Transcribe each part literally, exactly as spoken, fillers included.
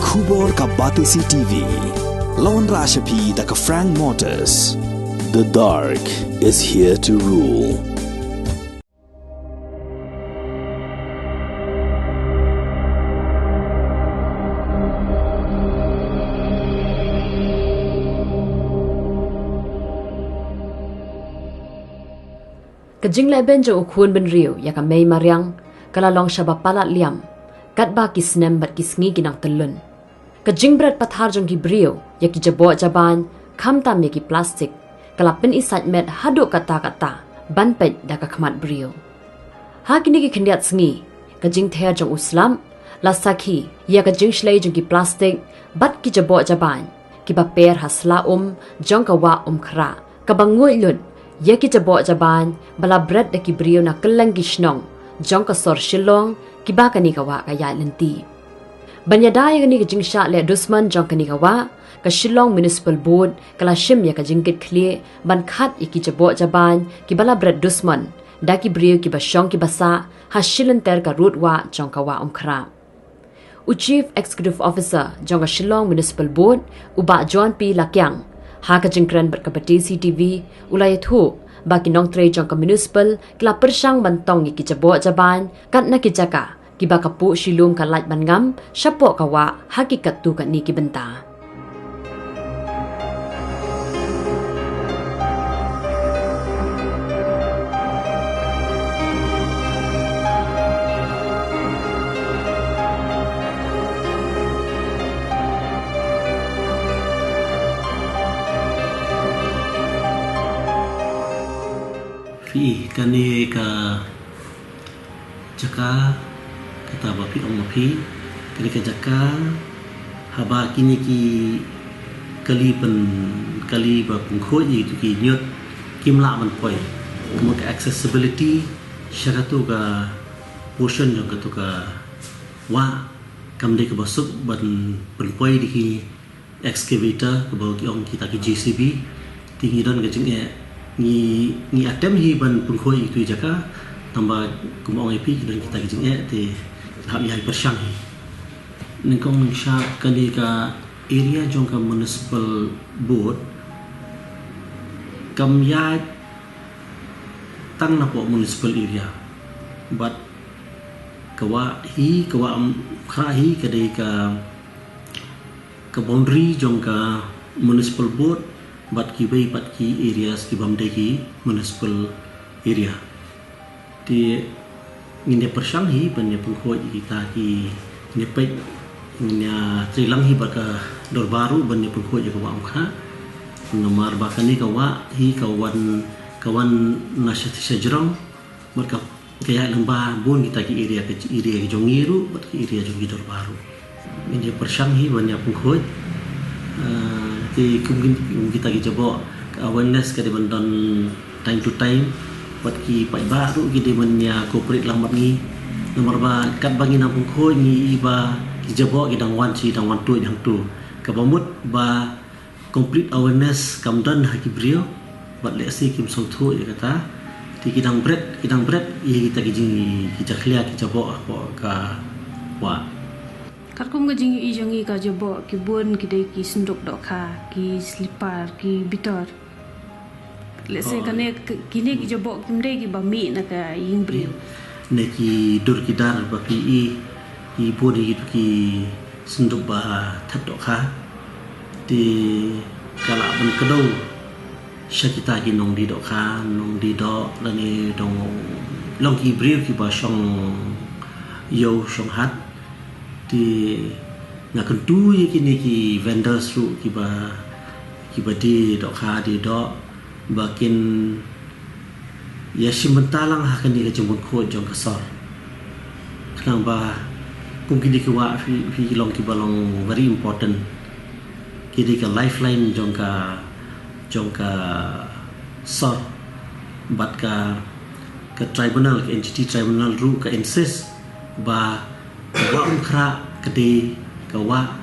Khubor ka Batesi T V. Lawan Rashapi da ka Frank Motors. The dark is here to rule. Ka jinglehbeiñ jong u khun bynriew ïa ka mei mariang ka la long shaba palat liam katba ki snem bad ki sngi ki nang tyllun. Ka jingbret pathar jong ki briew ïa ki jaboh jabaiñ, khamtam ïa ki plastik, ka la pyni sait met haduh katta katta ban peit da ka khmat briew. Ha kine ki khyndiat sngi, ka jingther jong u slap la sakhi ïa ka jingshlei jong ki plastik bad ki jaboh jabaiñ kiba per ha sla um jong ka wah Umkhrah, kaba nguid lut ïa ki jaboh jabaiñ ba la bret da ki briew na kylleng ki shnong jong ka sor Shillong kiba kane ka wah ka ïaid lynti. Ban ïada ïa kane ka jingshah leh dusmon jong kane ka wah, ka Shillong Municipal Board ka la shim ïa ka jingkitkhlieh ban khat ïa ki jaboh jabaiñ kiba la bret dusmon da ki briew kiba shong kiba sah ha shilynter ka rud wah jong ka wah Umkhrah. U Chief Executive Officer jong ka Shillong Municipal Board, u Bah John P Lakiang, ha ka jingkren bad ka Batesi T V, u la ïathuh ba ki nongtrei jong ka municipal ki la pyrshang ban tong ïa ki jaboh jabaiñ kat na ki jaka kiba ka puh shilum ka lait ban ngam shapoh ka wah ha ki katto katne ki bynta. Phi, kane ka jaka kata ba phi ong ma phi, kane ka jaka haba kine ki kali pyn, kali ba pynkhuid ïa kitu ki ñiut kim lah ban poi. Kumno ka accessibility sha katu ka portion jong katu ka wah kam dei kaba suk ban pynpoi da ki excavator, kaba ki ong kita ki J C B. Te ngi don ka jingeh, ngi, ngi attempt hi ban pynkhuid ïa kitu ki jaka, tangba kumba ong ïa phi, ngi don kita ki jingeh, te hap ïa pyrshang hi. Nyngkong nyngshap kane ka area jong ka municipal board kam ïaid tang napoh municipal area. Bad ka wah hi, ka wah Umkhrah hi ka dei ka ka boundary jong ka municipal board bad kiwei pat ki areas ki bym dei ki municipal area. Te ngin ïa pyrshang hi ban ïa pynkhuid ïa kita ki, ngin ïa peit, ngin ïa trei lang hi bad ka dorbar ruh ban ïa pynkhuid ïa ka wah Umkhrah. Namar ba kane ka wah hi ka wan, ka wan na sha, sha jrong bad ka, ka ïaid lyngba bun kita ki area, ka area ki jong ngi ruh bad ki area jong ki dorbar ruh. Ngin ïa pyrshang hi ban ïa pynkhuid. Ah, te kum kin, kum kita ki jaboh, ka awareness ka dei ban don time to time. Bad ki paidbah ruh ki dei ban ïa cooperate lang bad ngi. Namar ba katba ngi nang pynkhuid ngi i ba ki jaboh ki dang wan shi dang wan tuid hangtu. Kaba mut ba complete awareness kam don ha ki briew, bad lehse kim sngewthuh ïa kata. Te ki dang bret, ki dang bret ïa kita ki jing, ki jakhlia, ki jaboh hapoh ka wah. Katkum ka jingïohi jong ngi, ka jaboh ki bun ki dei ki syndup dohkha, ki slipar, ki bitor. Lehse kane, kine ki jaboh kim dei kiba mih na ka ïing briew. Ne ki dur ki dar ba phi i, ki bun ïa kitu ki syndup ba thep dohkha. Te ka lah ban kdew sha kita ki nongdie dohkha, nongdie doh, lane dong, long ki briew kiba shong ïew shong hat. Te nga kyntu ïa kine ki vendors ruh kiba, kiba die dohkha, die doh, ba kin ïa shim bynta lang ha kane ka jingpynkhuid jong ka sor. Khnang ba kum kine ki wah phi, phi long kiba long very important. Ki dei ka lifeline jong ka, jong ka sor. Bad ka, ka tribunal, ka N G T tribunal ruh ka insist ba ka wah Umkhrah ka dei ka wah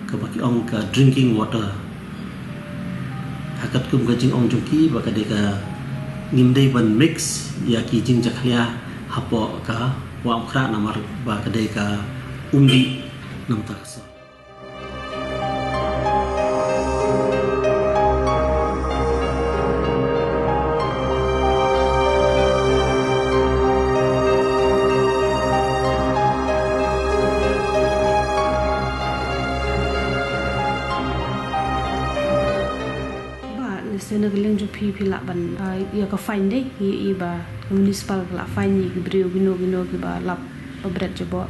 kaba ki ong ka drinking water. Ha katkum ka jingong jong ki ba ka dei ka, ngim dei ban mix ïa ki jingjakhlia hapoh ka wah Umkhrah namar ba ka dei ka umdih namar ka sor. Na ka liang jong phi, phi lah ban, ah, ïa ka fine de, ïa, ïa ba municipal ka lah fine ïa ki briew kino kino kiba lap ba bret jaboh.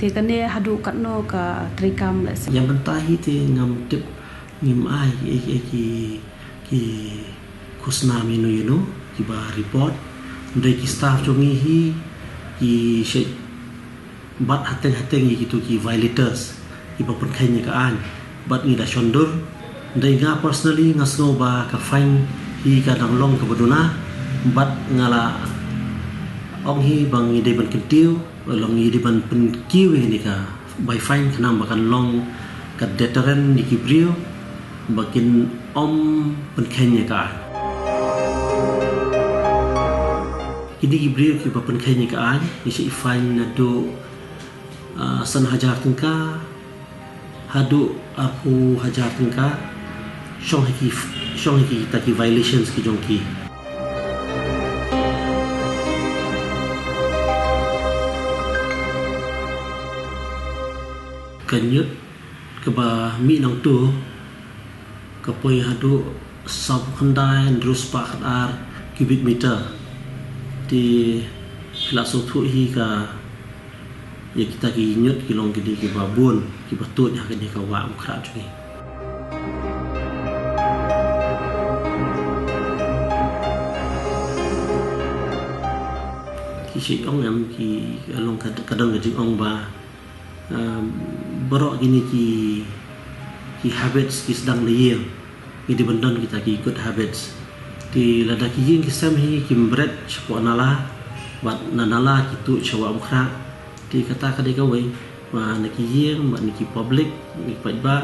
Te kane haduh katno ka treikam leh se. Ïa mynta hi te ngam tip, ngim ai ïa, ïa ki, ki khusnam ïa no ïa no kiba report. Hynrei ki staff jong ngi hi ki shait bat hateng hateng ïa kito ki violators kiba pynkheiñ ïa ka aiñ, bad ngi da shon dur. Hynrei nga personally nga sngew ba ka fine hi ka dang long kaba duna, bad nga la ong hi ba ngi dei ban kyntiew, long ngi dei ban pynkiew ïa kane ka bai fine khnang ba kan long ka deterrent ïa ki briew ba kin ym pynkheiñ ïa ka aiñ. Kine ki briew kiba pynkheiñ ïa ka aiñ, ngi shait fine naduh, ah, san hajar tyngka haduh arphew hajar tyngka, shong ha ki, shong ha kita ki violations ki jong ki. Ka ñiut kaba mih nangto ka poi haduh sawphew khyndai hynriew spah khatar cubic meter. Te phi lah sngewthuh hi ka, ïa kita ki ñiut ki long kine kiba bun kiba tuid ha kane ka wah Umkhrah jong ngi. Ki shait ong em, ki long ka, ka don ka jingong ba, um, baroh kine ki, ki habits ki sdang da ïing. Ngi dei ban don kita ki good habits. Te lada ki ïing ki sem hi kim bret shapoh nala, bad na nala ki tuid sha wah Umkhrah. Te kata ka dei kawei ba na ki ïing bad na ki public, na ki paidbah,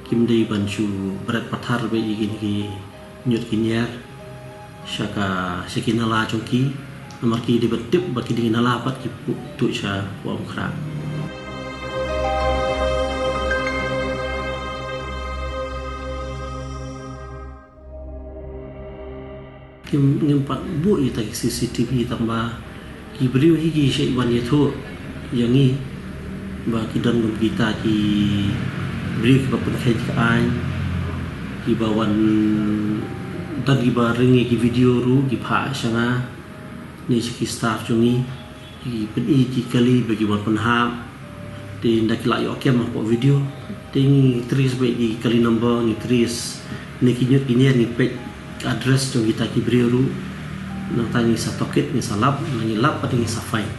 kim dei ban shu bret pathar beit ïa kine ki ñiut ki ñier sha ka, sha ki nala jong ki. Namar ki dei ban tip ba kine ki nala pat ki pu-, tuid sha wah Umkhrah. Kim, ngim pat buh ïa kita ki C C T V tang ba ki briew hi ki shait wan ïathuh ïa ngi ba ki don kum kita ki briew kiba pynkheiñ ka aiñ, kiba wan don kiba ring ïa ki video ruh ki phah sha nga ne sha ki staff jong ngi. Ki pyni ki kali ba ki wan pynhap. Te ynda ki la ïoh kem hapoh video, te ngi trace beit ki kali number, ngi trace ne ki ñiut ki ñier, ngi peit address jong kita ki briew ruh. Nangta ngi sa tohkit, ngi sa lap, ngi lap pat ngi sa fine.